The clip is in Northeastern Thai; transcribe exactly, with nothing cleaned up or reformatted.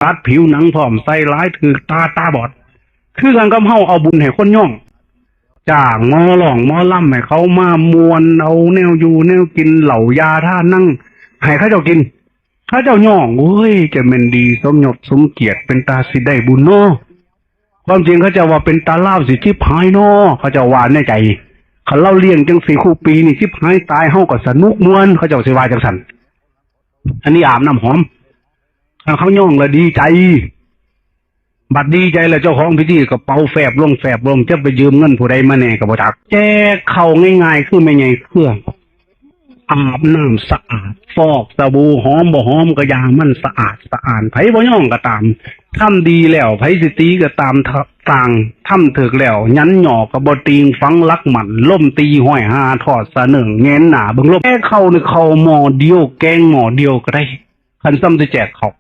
ตัดผิวหนังพร้อม ใส่หลายถืกตา ตาบอด คือกันกับเฮาเอาบุญให้คนย่อง จ้างหมอร้องหมอลำให้เขามาม่วน เอาแนวอยู่แนวกิน เหล้ายาท่านั่ง ให้เขาเจ้ากิน เขาเจ้าย่อง โอ้ย จะแม่นดีสมยศสมเกียรติ เป็นตาสิได้บุญเนาะ ความจริงเขาเจ้าว่าเป็นตาลาวสิชิบหายเนาะ เขาเจ้าว่าในใจ คันลาวเลี้ยงจังสี่คู่ปีนี่ชิบหายตาย เฮาก็สนุกม่วน เขาเจ้าสิว่าจังซั่น อันนี้อาบน้ำหอม คันเขาย่องแล้วดีใจ บัดดีใจแล้วเจ้าของพิธีก็เป่าแฟบลงแฟบลง จะไปยืมเงินผู้ใดมาแน่ก็บ่จัก แจกเข้าง่ายๆ คือแม่ใหญ่เครือ อาบน้ำสะอาด ฟอกสบู่หอมบ่หอมก็อย่า มันสะอาดสะอ้าน ไผบ่ย่องก็ตาม ทำดีแล้ว ไผสิตีก็ตาม ต่าง ทำถืกแล้ว หยันหย่อก็บ่ติง ฝังหลักมั่น ลมตีห้อยหา ทอดสะเนิ่ง แงนหน้าเบิ่งลม แจกเข้านี่เข้าหม้อเดียว แกงหม้อเดียวก็ได้ คันซ้ำสิแจกเข้า